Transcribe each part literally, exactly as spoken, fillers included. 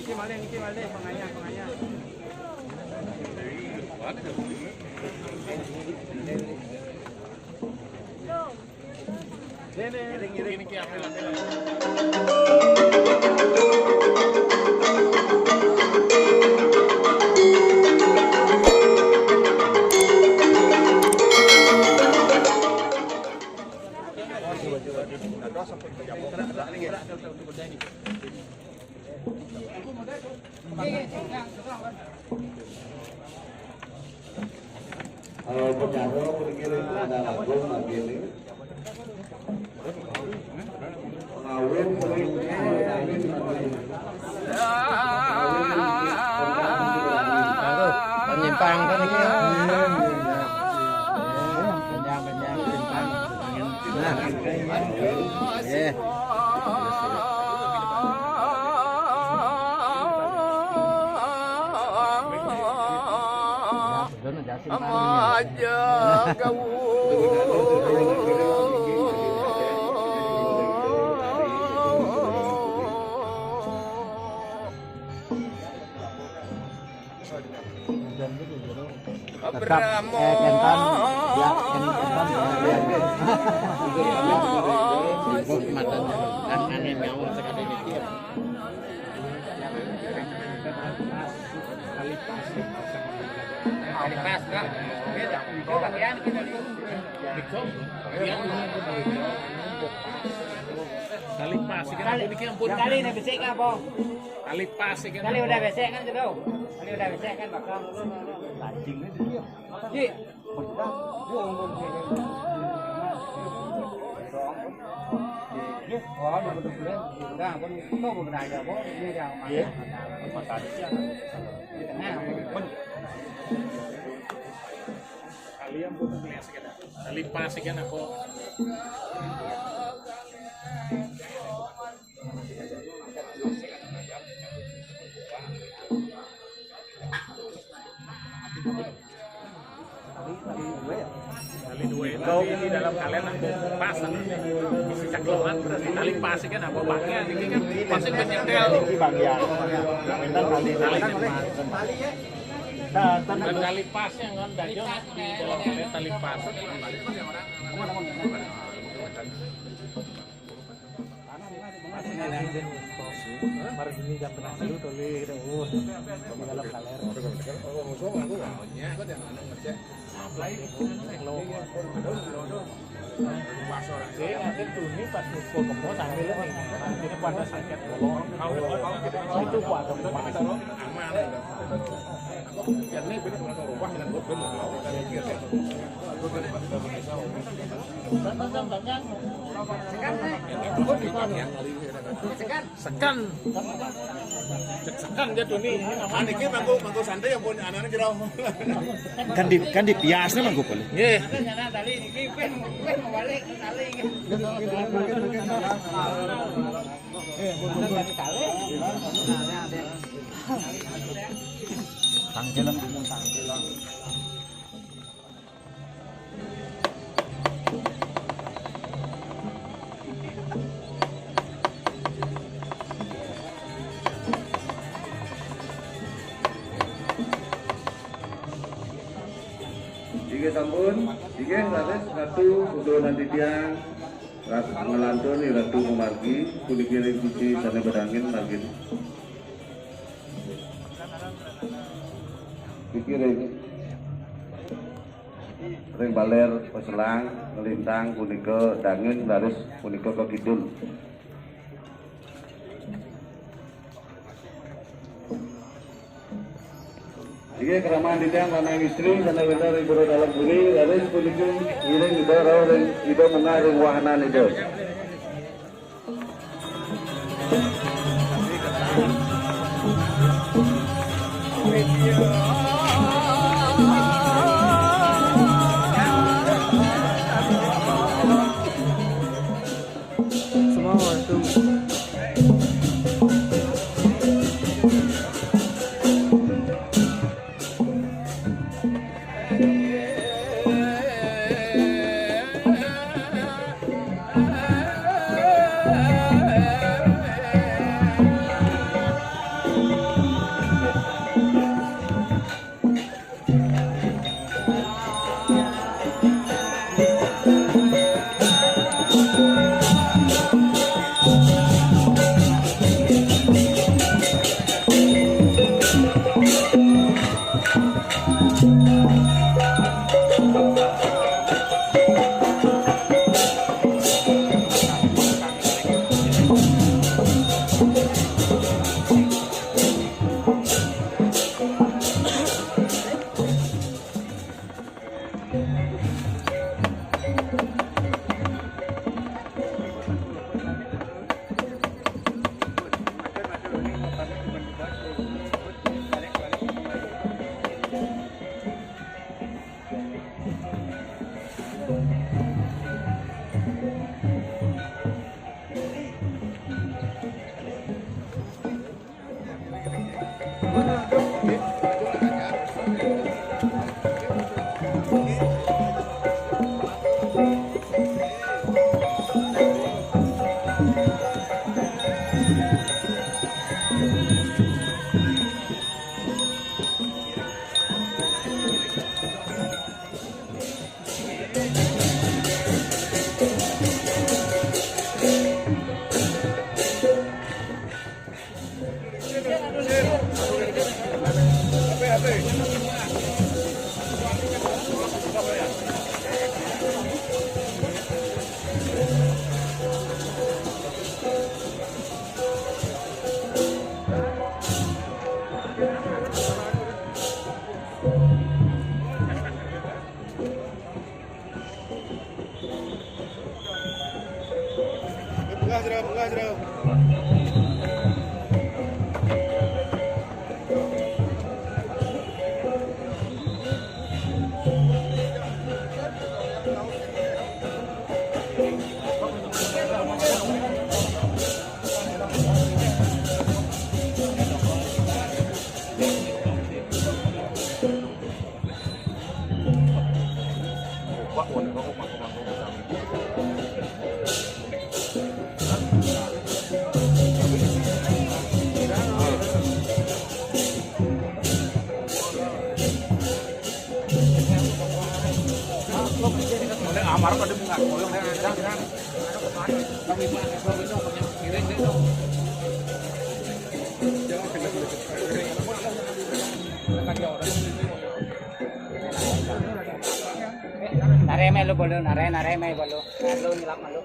Niki malih, niki malih, pengayah, pengayah. Kalau penyaro berkira ada lagu lagi ini. Pengawin sering pengawin angin. Penyimpang kan iki. Kenyang, kenyang, simpang. Nah. Nggih. Aja kau. Tetap, eh, Kentan, ya, Ken-, Kentan, ya. Sibuk matanya, kan angin ngawur sekali ini. Tali pas, Kak. Beda. Itu bagian kita nih. Tali pas, kan? Tali, niki ampun. Tali ini besi, Kak, apa? Tali pas, kan? Tali udah besek kan, gitu. Tali udah besek kan, bakal. Pancing aja dia. Ji. Iya. Kalian pun lihat sekedar. Tali pas, kan, apa? Tali dua itu di dalam kalender aku pasang. Isi caklokan berarti tali pas, kan, apa, bangnya ini kan pasti menyetel. Ini bang, ya. Tali tali. Nah, dan tali pas yang kan dajon di dalam kalender tali pas. Mari ini jam tengah telu tuli kita urus di dalam kaler. Jadi nanti Tuni pas ngukur kemo sambil nih, ini pada sakit bolong. Itu kuat dong. Aman. Ini benar rumah dengan gue. Sekan. Sekan. Cek sekan dia tuh nih. Ini namanya. Anaknya mangku, mangku santai ya, pun anaknya jero. Kan di, kan di piasnya mangku boleh. Nggih. Tangkilan, tangkilan. Inggih sampun, inggih raris Ratu, untuk nanti tiang ras ngelantun Ratu memargi, puniki ring sisi sane bedangin margin. Iki ring, ring baler peselang ngelintang punika dangin laris punika ke kidul. Inggih, kramahan titiang lanang istri sane wenten ring pura dalem puri, laris puniki ngiring Ida rauh ring Ida munggah ring wahanan Ida. Semua itu. Nare melu bolu, nare, nare melu bolu. Malu nyelap malu.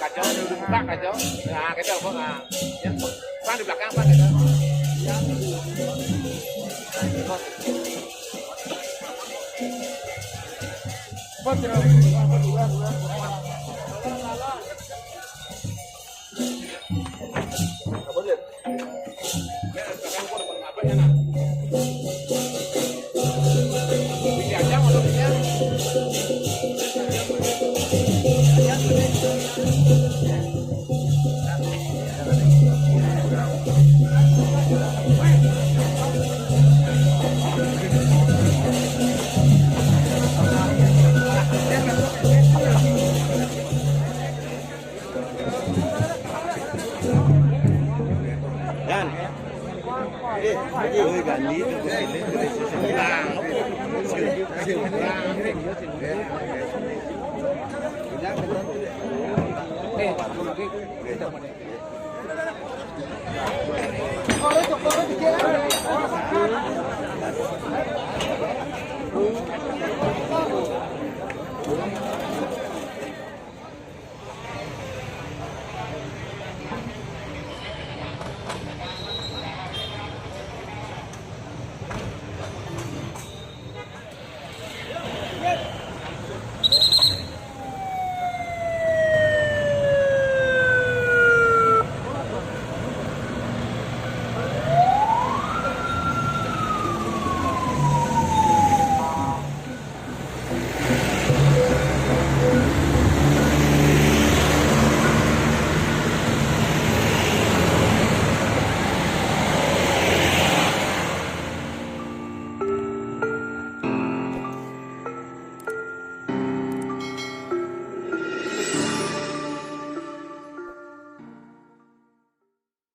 Kacau, buka kacau. Nah, kacau, Bang. Nah, ya. Bang di belakang, Bang, kacau. Ya.